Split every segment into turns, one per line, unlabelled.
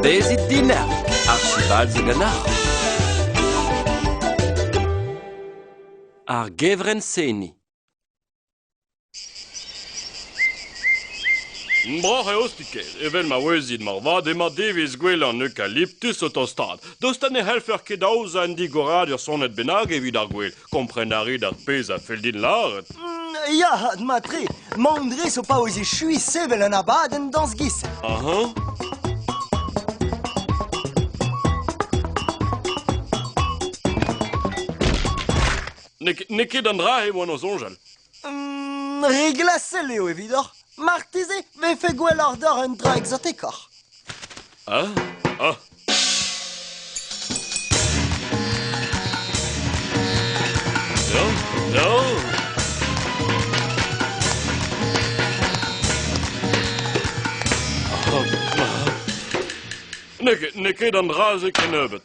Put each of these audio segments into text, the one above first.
Bezit dinec'h, Archibald zo ganeoc'h. Ar gevrenn-seniñ.
Broc'h eo Stiker, evel ma ouezit moarvat emañ devezh gouel an eukaliptus o tostaat. Daoust ha ne c'hellfec'h ket aozañ un digoradur sonet bennak evit ar gouel? Kompren a rit ar pezh a fell din lâret.
Ya, mat-tre. Mañ dres o paouez echuiñ sevel un abadenn dañs giz.
Aha. N'eo ket an dra-se e oan o soñjal.
Re glasel eo evidoc'h. Marteze 'vefe gwelloc'h deoc'h un dra ekzotekoc'h.
Ah Ah Non, non N'eo ket an dra-se kennebeut.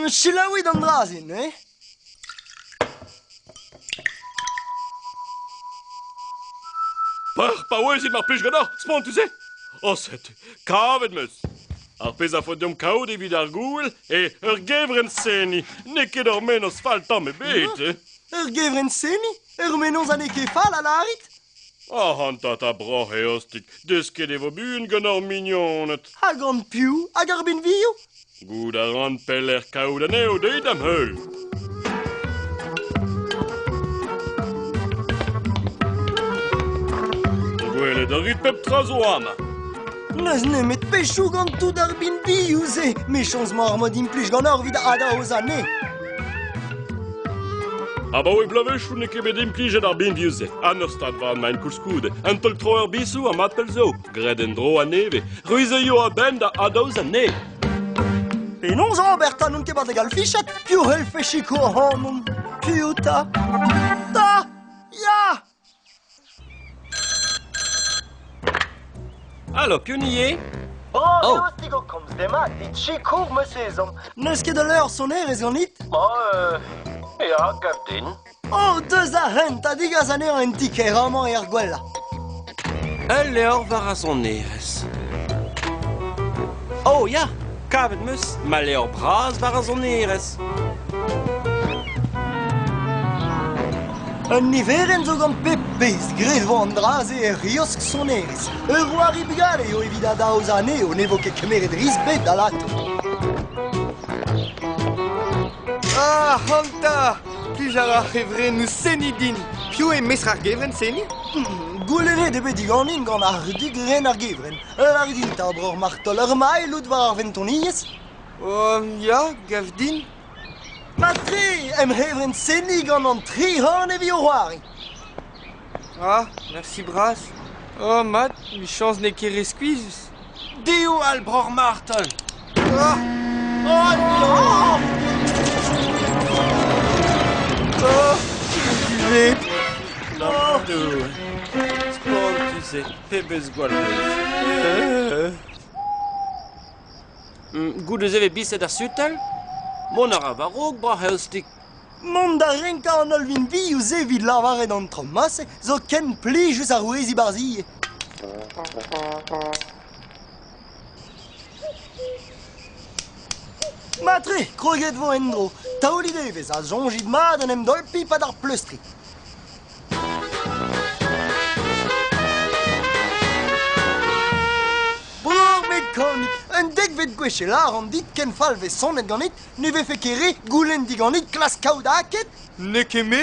Selaouit an dra-se neuze.
Par, paouezit mar plij ganeoc'h, spontus eo. Oh, setu, kavet 'm eus. Ar pezh a faot deomp kaout evit ar gouel eo ur gevrenn-seniñ. N'eo ket ur mennozh fall tamm ebet.
Ur gevrenn-seniñ? Ur mennozh ha n'eo ket fall a lârit?
Ac'hanta 'ta broc'h eostig, desket e vo buan gant hor mignoned.
Ha gant piv hag ar binvioù?
Goût a ran pelec'h kaout anezho, deuit da'm heul. Gwelet a rit pep tra zo amañ.
N'eus nemet pechoù gant tout ar binvioù-se. Mechañs 'mañ ar mod implij ganeoc'h evit adaozañ anezhe.
Abaoe bloavezhioù n'eo ket bet implijet ar binvioù-se. An ur stad vat maint koulskoude. Un taol tro er bisoù ha mat pell zo. Graet en-dro a-nevez. Ruizeioù a-benn da adaozañ anezhe.
Penaos ober 'ta n'on ket mat da galfichat? Piv c'hellfe sikour ac'hanon? Piv 'ta? Ta! Ya!
Alo, piv ni eo?
Oh!
Oh.
Eostig o komz demat, evit sikour ma sezon. N'eus ket ul leur sonerezh ganit?
Oh, ya, gav din.
Oh, deus ar hent ha degas anezhañ en ti-kêr amañ er gwellañ.
Ul levr war ar sonerezh. Oh ya, kavet 'm eus ma levr bras war ar sonerezh.
Un niverenn zo gant pep pezh, graet 'vo an dra-se er c'hiosk sonerezh. Ur c'hoari bugale eo evit adaozañ anezho, ne vo ket kemeret risk ebet alato.
Ac'hanta! Plij a ra ar c'hevrennoù seniñ din. Piv eo mestr ar gevrenn seniñ?
Goulennet eo bet diganin gant ar dug ren ar gevrenn. Lârit din 'ta, breur Martol, ur mailh out war ar ventoniezh?
Oh, ya, gav din.
Mat-tre, em c'hevrenn seniñ gant an tri c'horn e vi o c'hoari.
Ah, mersi bras. Oh, mat, 'michañs n'eo ket re skuizhus.
Diwall, breur Martol!
Ah
Oh non!
Oh,
Oh, Doue! Spontus eo, pebezh gwallreuz. Goude-se e vez biset ar sutel? Mont a ra war-raok, broc'h eostig.
Mont da renkañ an holl vinvioù-se evit lavaret an traoù-ma-se zo ken plijus aroueziñ 'barzh ivez. Mat-tre, kroget 'vo en-dro. Taolit evezh ha soñjit mat en em dolpiñ 'pad ar pleustriñ. Breur mekanik, un dekvet gwech e lâran dit ken fall 'vez sonet ganit Ne vefe ket re goulenn diganit klask kaout aked?
N'eo ket me,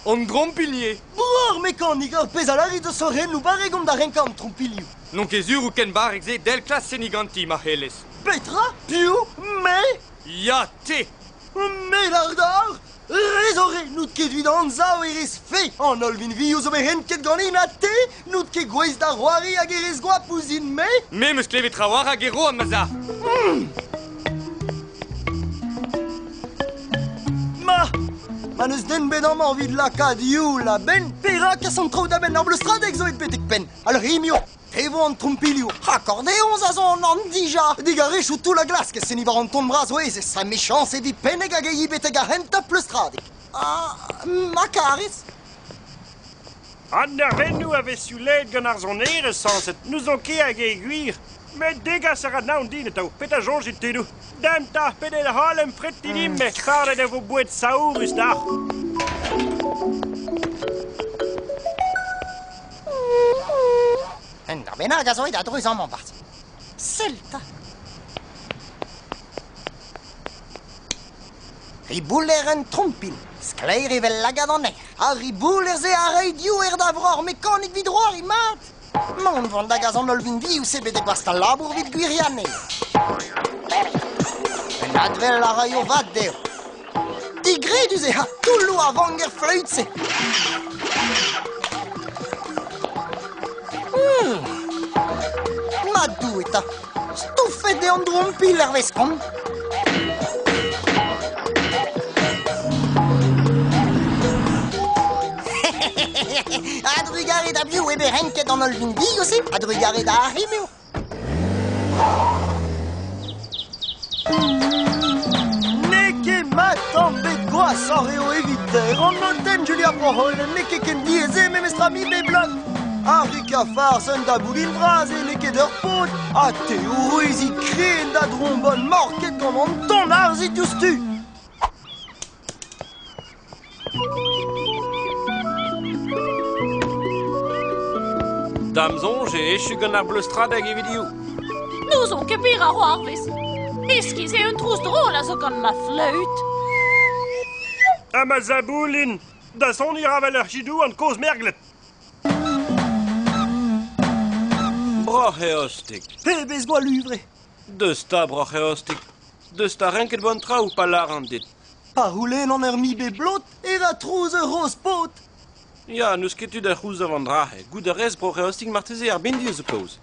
an drompilh eo.
Breur mekanik, ur pezh a lârit zo sorennoù barrek omp da renkañ an trompilhoù.
N'on ket sur out ken barrek-se del klas seniñ ganti, ma c'hellez.
Petra? Piv? Me?
Ya, te!
Me lâr deoc'h, re zo re, n'out ket evit anzav e rez fae. An holl vinvioù zo bet renket ganin ha te, n'out ket gouest da c'hoari hag e rez goap ouzhin-me?
Me 'm eus klevet trawalc'h hag e roan ma sac'h.
Ma! Ma n'eus den bet amañ evit lakaat youl a-benn, perak kas an traoù da benn? Ar bleustradeg zo aet betek penn. Al rimioù, te vo an trompilhoù. Akordeoñs a zo an an dija. Digarezioù toull a glask seniñ war an ton bras ouezez. Ha mechañs evit pennek hag e betek ar c'hentañ pleustradeg. Ah, ma karez.
An nervennoù a vez sioulaet gant ar sonerezh sañset, n'ouzon ket hag eo gwir.
Met degas a ra naon din atav. Petra soñjit, tudoù? Damp 'ta, pedet holl em preti din-me. Fardet e vo boued saourus deoc'h.
Un dra bennak a zo aet a-dreuz amañ 'barzh. Sell 'ta. Ribouler un trompilh, sklaer evel lagad an erc'h. Ar ribouler-se a ray diouer da vroc'h mekanik 'vit c'hoari mat. Mont vont da gas an holl vinvioù-se betek war stal-labour evit gwiriañ anezho. Un adwel a raio vat dezho. Digredus eo ha toulloù a vank er fleüt-se. Ma Doue 'ta, stoufet eo an drompilh hervez kont. A-drugarez da biv eo bet renket an holl vinvioù-se? A-drugarez da Harry eo. N'eo ket mat tamm bet gwashoc'h eo evit ter an notenn Julia Proholen n'eo ket ken diaes eo memestra mi bep bloaz. Ar Ricafars un daboulin vras eo n'eo ket ur paotr ha te o ruziñ kren da drombonn morket gant an ton arzh diouzhtu.
Da'm soñj eo echu gant ar bleustradeg evit hiziv.
N'ouzon ket petra c'hoarvez. Iskis eo un trouz drol a zo gant ma fleüt.
Ha ma zaboulin Da soniñ a ra 'vel ur chidouan kozh merglet.
Broc'h eostig.
Pebezh gwallhuvre!
Deus 'ta, broc'h eostig. Deus 'ta renket vo an traoù pa lâran dit.
Pa c'houlennan ur mi bet blot e ra trouz ur c'hozh paotr.
Ya, n'eus ket tu da c'houzañv an dra-se. Goût a rez broc'h-eostig marteze ar binvioù zo kaoz.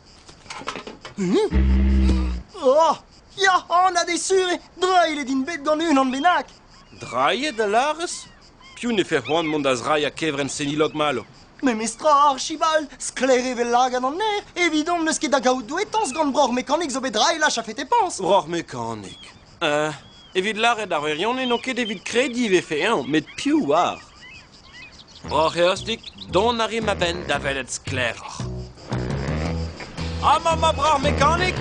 Oh, ya, anat eo sur eo, drailhet int bet gant unan bennak.
Drailhet a lârez? Piv 'nefe c'hoant mont da zrailhañ kevrenn Senilog Malo?
Memestra, Archibald, sklaer evel lagad an aer, evidon n'eus ket da gaout douetañs gant broc'h mekanik zo bet drailhach a-fetepañs.
Broc'h mekanik. Evit lâret ar wirionez n'on ket evit krediñ e vefe eñ, met piv 'oar? Broc'h eostig, dont a rimp a-benn da welet sklaeroc'h. Amañ ma broc'h mekanik!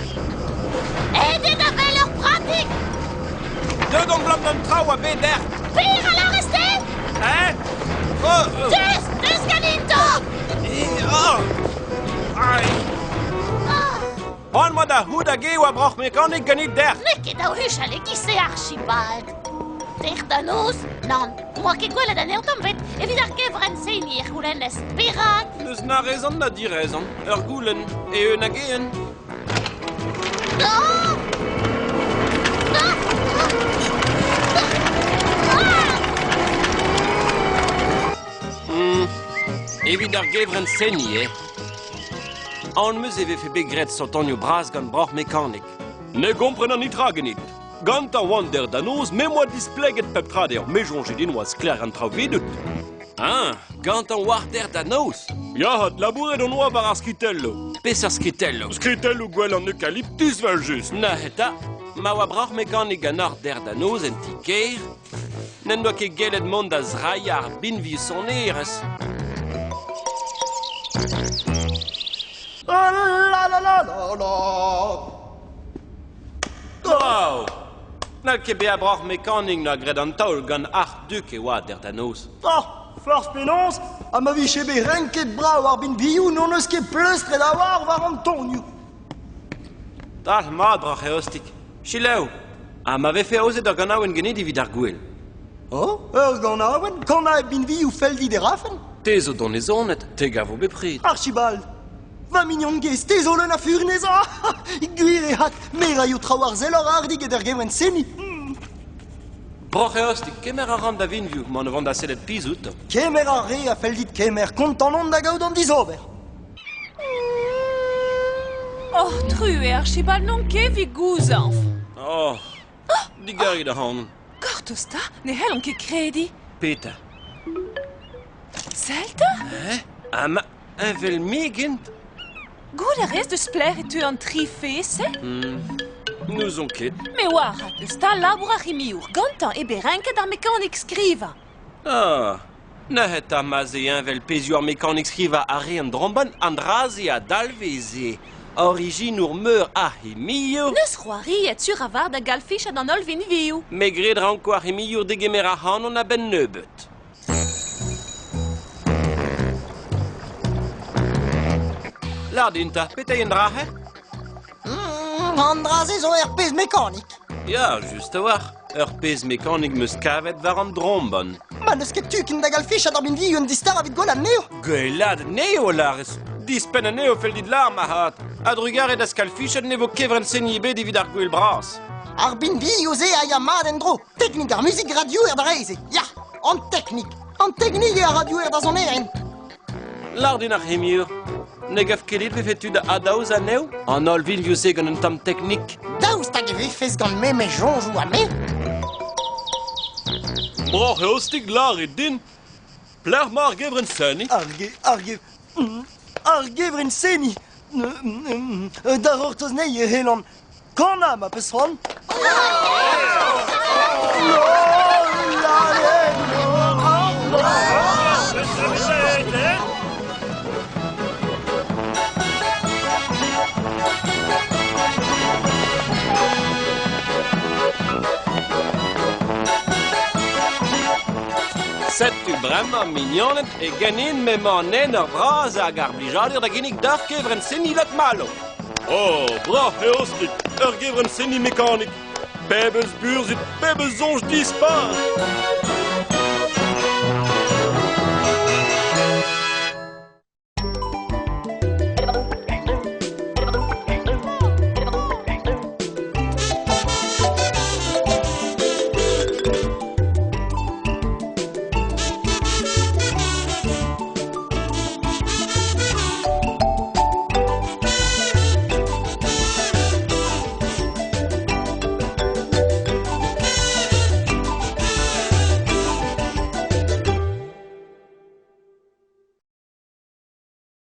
Aet eo da wel ur pratik!
Deut on 'blam d'an traoù a bet dec'h!
Per a lârez-te?
Hein? Oh, oh.
Deus! Deus ganin 'ta!
Oh! Ai! C'hoant 'moa da c'hoût hag eo oa broc'h mekanik ganit dec'h.
N'eo ket daou huchal e-giz-se, Archibald. Dec'h da noz? Nann, 'moa ket gwelet anezhañ tamm ebet. Evit ar gevrenn-seniñ e c'houlennez perak.
N'eus na rezon na direzon. Ur goulenn, eeun hag eeun.
Ah Ah
Evit ar gevrenn-seniñ eo. Aon 'm eus e vefe bet graet sotonioù bras gant broc'h mekanik.
Ne gomprenan netra ganit. Gantañ oan dec'h da noz, me 'moa displeget pep tra dezhañ. Me soñje din oa sklaer an traoù evidout.
Ah, gantañ oar dec'h da noz.
Ya, labouret on oa war ar skritelloù.
Peseurt skritelloù?
Skritelloù gwell an eukaliptus 'vel-just.
Neuze 'ta, ma oa broc'h mekanik ganeoc'h dec'h da noz en ti-kêr, n'en doa ket gellet mont da zrailhañ ar binvioù sonerezh.
Oh la la la la la.
Wow! N'hall ket bezañ broc'h mekanik 'noa graet an taol gant Arc'hduk e oa dec'h da noz.
Oh, forzh penaos, ha ma vije bet renket brav ar binvioù n'hon eus ket pleustret a-walc'h war an tonioù.
Dalc'h mat, broc'h eostig. Selaou, ha ma vefe aozet ur ganaouenn ganit evit ar gouel?
Oh, ur ganaouenn, kanañ binvioù fell dit e rafen?
Te zo donezonet, te gavo bepred.
Archibald, va mignon gaezh, te zo leun a furnez, ah, gwir eo hat, me raio traoù arzeloc'h hardik et er gevrenn seniñ.
Broc'h eostig, kemer a ran da vinvioù, m'en vont da sellet pizh outo.
Kemer ar re a fell dit kemer, kontant on da gaout an dizober.
Oh, truez, Archibald, n'on ket evit gouzañv.
Oh, digarit ac'hanon.
Gortoz 'ta, ne c'hellont ket krediñ.
Petra?
Sell 'ta.
Hein? Ha ma evel me gent?
Goût a rez deus pelec'h e teu an tri fezh-se?
N'ouzon ket.
Me oar, eus stal labour ar c'himiour, gantañ eo bet renket ar mekanik skrivañ.
Ah, neuze 'ta ma'z eo heñvel pezhioù ar mekanik skrivañ ha re an drombonn, an dra-se a dalvez eo. Ar ijinour meur ar c'himiour.
Neus c'hoariet sur a-walc'h da galfichat an holl vinvioù.
Me 'gred 'ranko ar c'himiour degemer ac'hanon a-benn nebeut. Lâr din 'ta, petra eo an dra-se?
An dra-se zo ur pezh mekanik.
Ya, just a-walc'h. Ur pezh mekanik 'm eus kavet war an drombonn.
Ma n'eus ket tu ken da galfichat ar binvioù un dister evit gwell anezho.
Gwellaat anezho, a lârez. Dispenn anezho fell dit lâr, marc'had. A-drugarez da skalfichat ne vo kevrenn-seniñ ebet evit ar gouel bras.
Ar binvioù-se a ya mat en-dro. Teknik ar muzik radioer da reiñ-se. Ya, an teknik. An teknik eo ar radioer da sonerien.
Lâr din ar c'himiour. Ne gav ket dit 'vefe tu da adaozañ anezho? An holl vinvioù-se gant un tamm teknik.
Daoust hag e vefes gant memes soñjoù ha me?
Broc'h eostig lârit din, pelec'h 'mañ ar gevrenn-seniñ?
Ar ge... ar ge... Ar gevrenn-seniñ Da c'hortoz anezhi e c'hellan kanañ ma 'peus c'hoant.
Setu bremañ, mignoned, e ganin m'emañ an enor bras hag ar blijadur da ginnig deoc'h kevrenn-seniñ Lokmalo.
Oh, broc'h eostig, ur gevrenn-seniñ mekanik. Pebezh burzhud, pebezh soñj dispar!